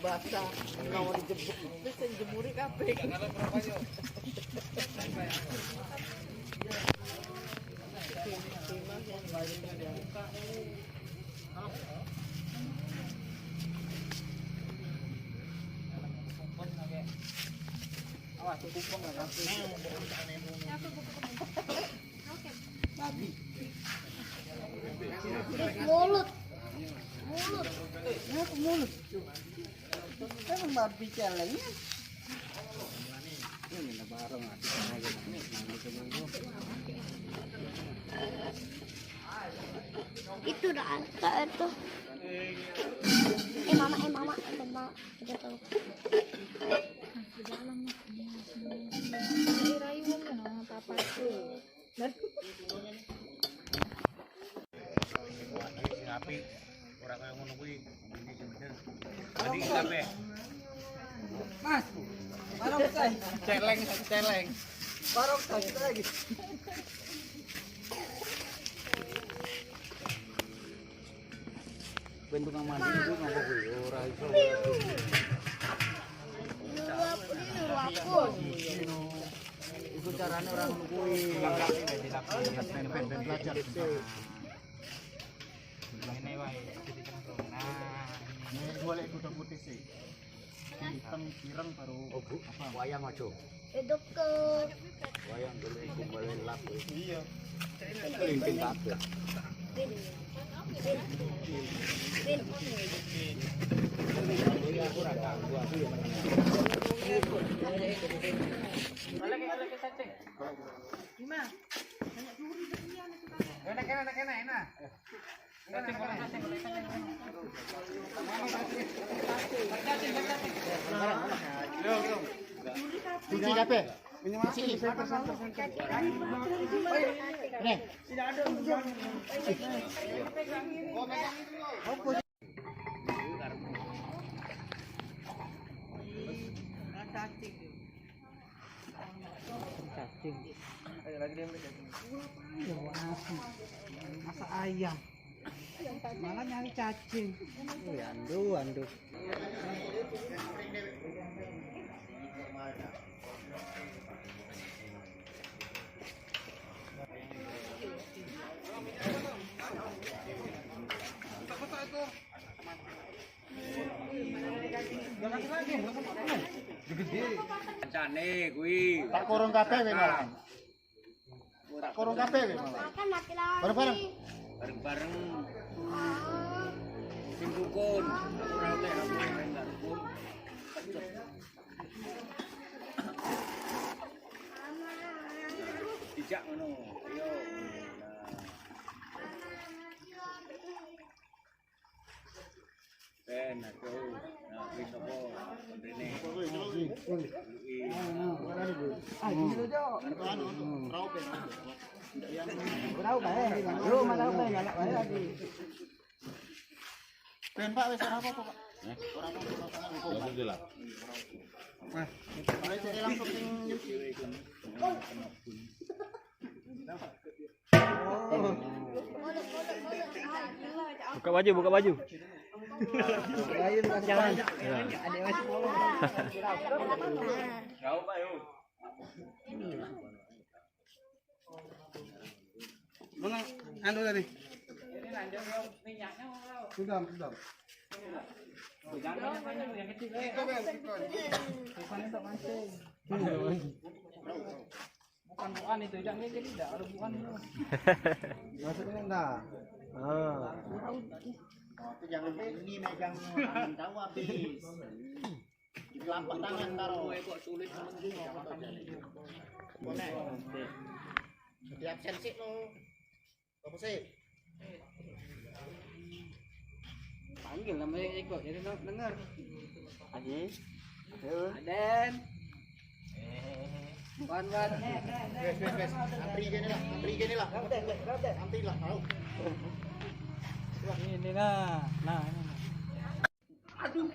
Basah, mau dijemur, terus jemuri kabeh. Mulut. Mulut. Mulut. Kan babi celengnya. Ini bareng itu udah angka itu. Mama, mama, mama, udah tahu. Mas, barongsai. Celeng, celeng. Barongsai kita lagi. Bentuk mandi itu ngapa kuwi? Ora iso. Iku carane ora ngono kuwi. Ben belajar. Ngene wae. Nah, golek kuda putih sih. Hitam ireng baru apa? Wayang aja. Itu ke wayang golek kumbale lap. Iya. Kelingking kabeh. Aku ora ganggu aku ya meneng. Enak enak enak enak. Cuci kabeh. Cuci. Nih. Cacing. Masak ayam. Malah nyari cacing. Wih, andu, andu. Kancane kuwi. Tak kurung kabeh kowe malah. Tak kurung kabeh kowe malah. Makan mati lagi. Bareng-bareng. Bareng-bareng. Sing rukun, aku ora oleh aku enggak rukun. Dijak ngono. Ayo. Ben aku. Nah, kuwi sapa? Rene. Ben Pak wis ora apa-apa, Pak. Ora apa-apa. Langsung jelas. Nah, langsung sing Buka baju, buka baju. Jangan. Adik masih Jauh, Pak, yo. Anu tadi. Sudah, sudah. Bukan bukan itu, jangan jadi tidak ada bukan itu. Masuknya enggak. Ah. Itu jangan ini megang tangan tahu habis. Di telapak tangan taruh. Kok sulit Boleh. Di absen sih lo. Apa sih? Panggil namanya Eko, jadi dengar. Aji. Aden. Wan wan. Wes wes wes. Antri gini lah, antri gini lah. Antri lah, tahu. Ini lah. Nah, ini. Aduh.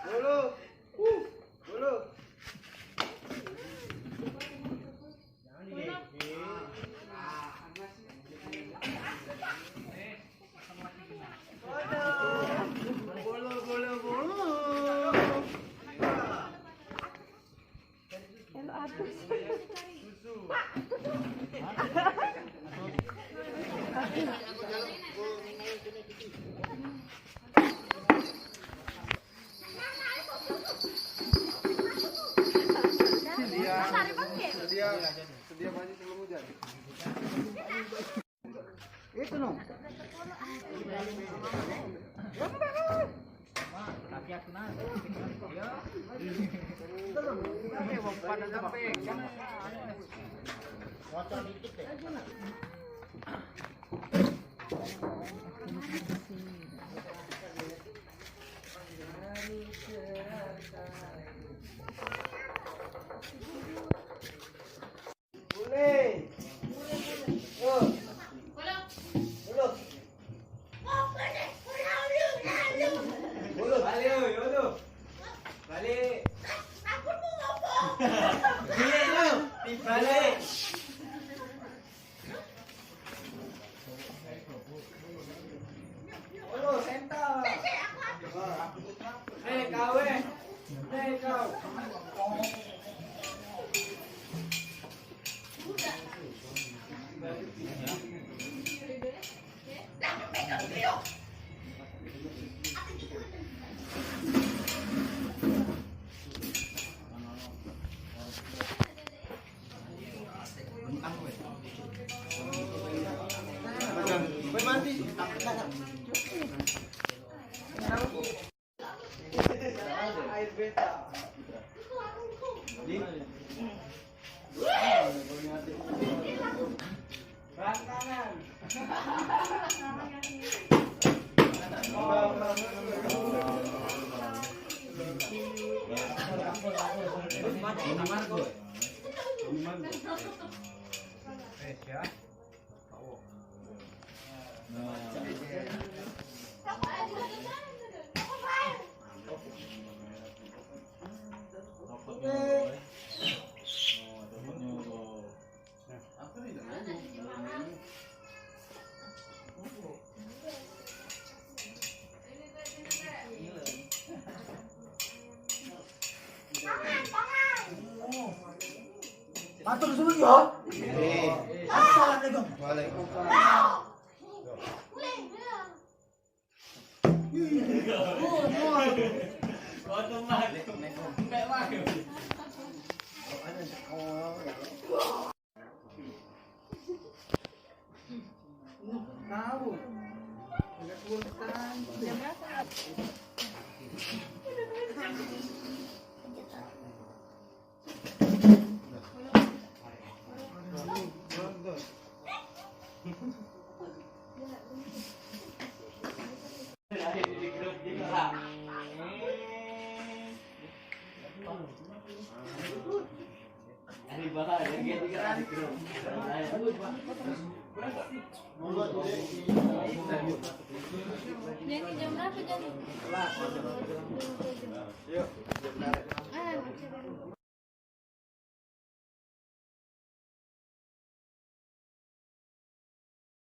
Bolo. Bolo. Bolo bolo bolo. Sedia, sedia baju sebelum hujan. Itu no. Bocor dikit deh. Boleh. Oh. Boleh. Boleh. Balik, yo, balik. Aku mau ngomong. Balik lu, balik. Bolo, senta. Eh, kau eh. Eh, kau. Air beta. Rantangan. Matur suwun yo. Assalamualaikum. Waalaikumsalam. Tahu. Enggak spontan. Jadi jam berapa jadi?